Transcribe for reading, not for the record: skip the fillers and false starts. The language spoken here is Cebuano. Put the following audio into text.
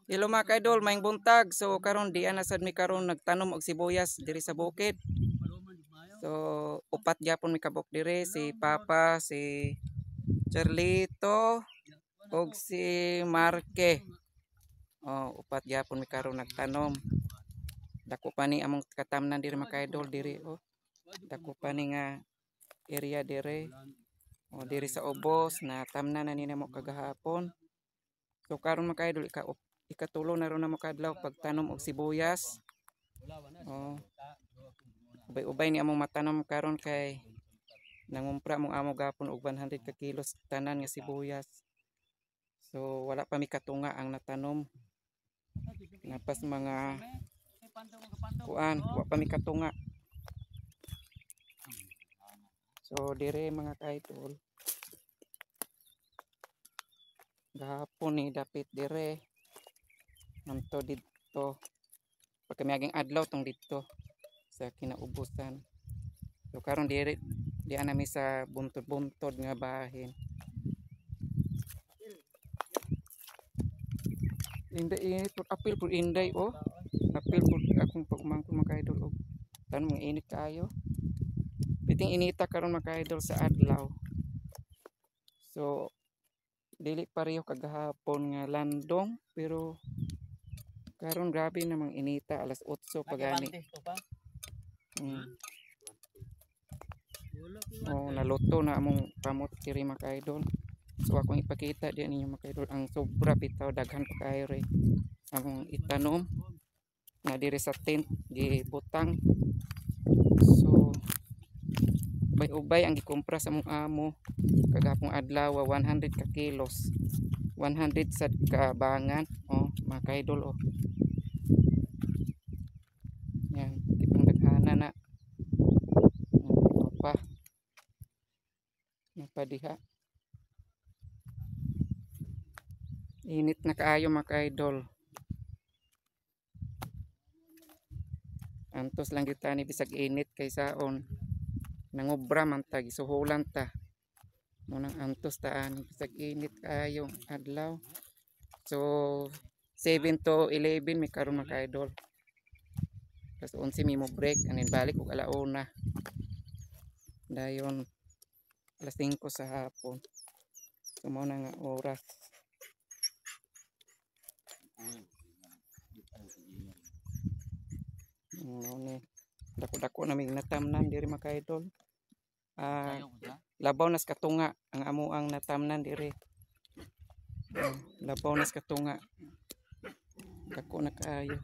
Hello mga ka-idol, maayong buntag. So karon di ana sad mi karon nagtanom og sibuyas diri sa bukid. So upat gyapon mi kabuk diri, si Papa, si Charlito ug si Marke. Oh, upat gyapon mi karon nagtanom. Dako pa ni among katamnan diri mga ka-idol diri oh. Dako pa ni nga area diri. Oh, diri sa ubos na tamnan na ni namo kagahapon. So karon mga ka-idol, ikatulo na ron namo kadlaw pagtanom og sibuyas. Oh. Ubay-ubay ni among matanom karon kay nangumpra mong amo gapon og 100 ka kilos tanan nga sibuyas. So wala pa mi katunga ang natanom. Napas mga kuan, wa pa mi katunga. So dire mga ka-idol, gahapon ni dapit dire nanto didto pagka miaging adlaw tong didto sa kinaubusan. So karon dire diyan nami sa buntod-buntod nga bahin. Inday init pud, apil pud inday oh. Apil pud akong pagumangkon mga ka-idol og tanom nga init kaayo. Piting inita karon mga ka-idol sa adlaw. So dili pareho kagahapon nga landong, pero karon grabe namang inita, alas 8 pa gani. Oh, naluto na among pamot diri mga ka-idol. So akong ipakita diyan ninyo mga ka-idol ang sobra bitaw, daghan pa kaayo re among itanom na diri sa tent gibutang. So ubay-ubay ang gikumpra sa among amo kagahapong adlaw, 100 ka kilos, 100 sad ka bangan oh mga ka-idol oh. Yan, tipong daghana na. Oh, pa napadiha. Init na kaayo mga ka-idol. Antos lang gyud tani bisag init kay saon. Nangobra man ta, gisuhulan ta. Munang antos ta ani bisag init kaayo adlaw. So 7 to 11 mi karon mga ka-idol. Alas 11 mi mo break anin balik og alauna. Dayon alas 5 sa hapon. So mao na nga oras. Mao ni dako-dako na mig natamnan diri mga ka-idol. Labaw nas katunga ang amo ang natamnan diri. Labaw nas katunga. Dako na kaayo.